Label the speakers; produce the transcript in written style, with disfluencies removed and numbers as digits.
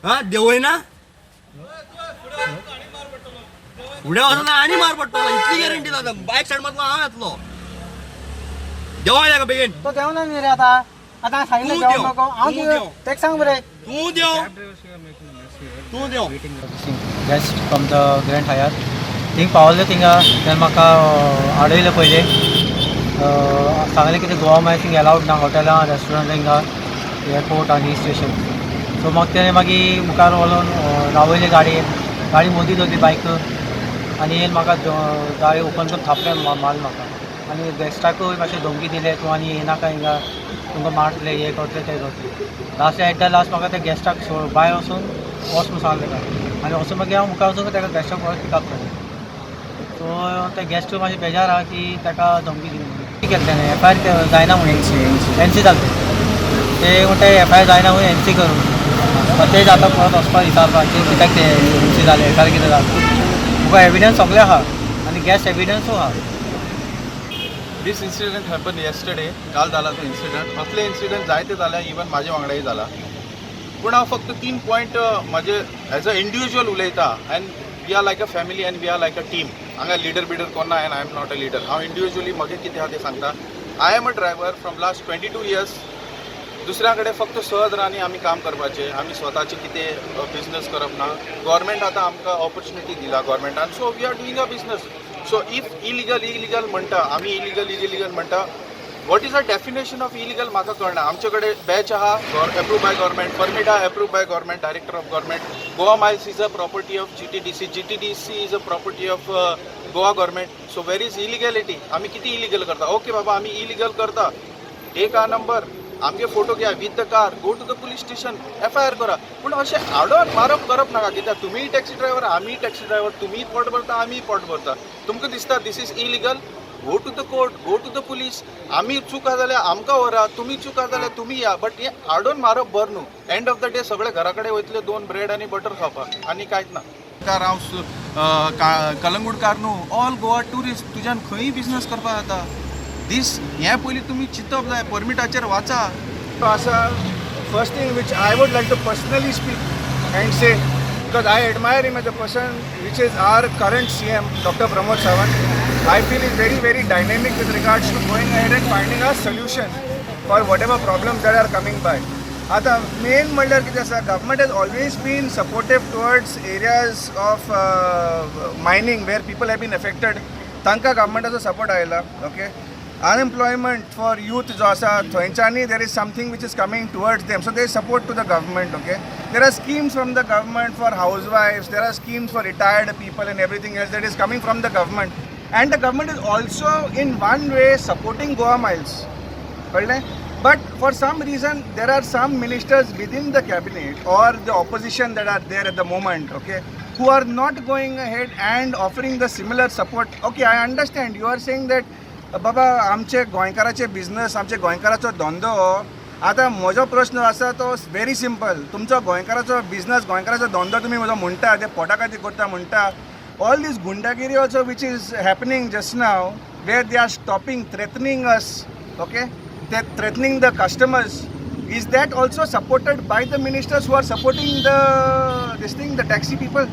Speaker 1: हा, देंवयना. फुडें वचना आनी मार पडटलो, इतली गॅरंटी. जाता बायक सायड मारलो, हांव येतलो. देंवय ताका बेगीन.
Speaker 2: तो देवना न्ही रे आतां. आतां हांवें सांगिल्लें
Speaker 1: तूं
Speaker 2: देंव
Speaker 1: देंव,
Speaker 2: नको हांव.
Speaker 1: तूं देंव.
Speaker 2: तेका सांग मरे.
Speaker 1: तूं देंव, तूं देंव.
Speaker 3: Guest from the Grand Hyatt thing पावले. थिंगा तेन्ना म्हाका आडयलें पयलें. सांगलें कितें गोवा मागीर थिंग एलावड ना हॉटेलां, रेस्टॉरंट हिंगा एअरपोर्ट आनी स्टेशन. सो म्हाका तेणें मागीर मुखार व्हरोन रावयलें गाडयेन. गाडी मोदी दवरली बायक आनी येयन म्हाका दाळे ओपन करून थापले, मारलें म्हाका आनी गेस्टाकूय मातशें धमकी दिले, तूं आनी येनाका हिंगा, तुमकां मारतले, हें करतले, तें करतले. लास्ट, एट the last म्हाका त्या गेस्टाक भायर वचून वच म्हूण सांगलें ताका आनी वचून मागीर हांव मुखार वचून ताका गेस्टाक परत पिकअप केलें. सो ते गेस्ट मातशें बेजार आहा की ताका धमकी दिली म्हणून. कितें केलें तेणें? एफआयआर जायना म्हणून एनसी जालें. ते म्हणटा एफआयआर जायना म्हणून एनसी करूं. तेच आतां परत वचपाक विचारपाक की कित्याक ते एनसी जालें, एफआयआर कितें जालें. मुखार एविडन्स सगळें आहा आनी गेस्ट एविडन्सूय आहा.
Speaker 4: This incident happen yesterday. काल जाला तो इन्सिडंट. असले इन्सिडंट जायते जाल्या, इवन म्हाजे वांगडाय जाला. पूण हांव फक्त तीन पॉयंट म्हाजे एज अ इंडिविज्युअल उलयता and we are like a family and we are like a team. हांगा लिडर बिडर कोण ना and I am not a leader. हांव इंडिविज्युअली म्हगे कितें आहा तें सांगता. I am a driver from last 22 years. दुसऱ्या कडेन फक्त सहज रांनी आमी काम करपाचें. आमी स्वताचें कितें बिजनस करप ना. गव्हर्मेंट आतां आमकां ऑपॉर्च्युनिटी दिला गव्हर्मेंटान, so we are doing a business. So if illegal illegal म्हणटा आमी, इलिगल इलिगल म्हणटा, what is a definition of illegal म्हाका कळना. आमचे कडेन बॅच आहा, एप्रूव बाय गव्हर्मेंट, परमीट आहा, approve by government, director of government. Goa Miles is a property of GTDC. GTDC is a property of Goa government. So where is illegality? आमी कितें illegal करता? Okay बाबा, आमी illegal करता. एक हा number, आमगे फोटो घ्या with the car, go to the police station, FIR करा. पूण अशें आडोवन मारप करप नाका, कित्याक तुमीय टॅक्सी ड्रायव्हर, आमीय टॅक्सी ड्रायव्हर. तुमीय पोट भरता, आमीय पोट भरता. तुमकां दिसता this is illegal, go to the court, go to the police. आमी चूक आहा जाल्यार आमकां व्हरा, तुमी चूक आहा जाल्यार तुमी या, बट हें आडोवन मारप बरें न्हू. एंड ऑफ the day सगळे घरा कडेन वयतले दोन ब्रेड आनी बटर खावपाक, आनी कांयच ना. कार हांव कलंगूटकार न्हू, ऑल गोवा ट्युरिस्ट. तुज्यान खंयी बिजनस करपाक जाता. दीस हें पयलीं तुमी चिंतप जाय, परमिटाचेर वाचा.
Speaker 5: आसा, first thing which I would like to personally speak and say, because I admire him as a person, which is our current CM, Doctor Pramod Sawant. I feel is very, very dynamic with regards to going ahead and finding a solution for whatever problems that are coming by. आतां main म्हणल्यार कितें आसा, government has always been supportive towards areas of mining where people have been affected. तांकां गव्हर्मेंटाचो support आयला. Okay, unemployment for youth जो आसा, थंयच्यानूय there is something which is coming towards them, so they support to the government. Okay, there are schemes from the government for housewives, there are schemes for retired people and everything else that is coming from the government, and the government is also in one way supporting Goa Miles. कळ्ळें? But for some reason there are some ministers within the cabinet or the opposition that are there at the moment, okay, who are not going ahead and offering the similar support. Okay, I understand you are saying that बाबा आमचे गोंयकाराचे business, आमचे गोंयकाराचो धंदो. आतां म्हजो प्रश्न आसा तो very simple. तुमचो गोंयकाराचो बिजनस, गोंयकाराचो धंदो तुमी म्हजो म्हणटा, ते पोटा खातीर करता म्हणटा. All these गुंडागिरी also which is happening just now, where they are stopping, threatening us, okay, they threatening the customers, is that also supported by the ministers who are supporting the this thing, the taxi people?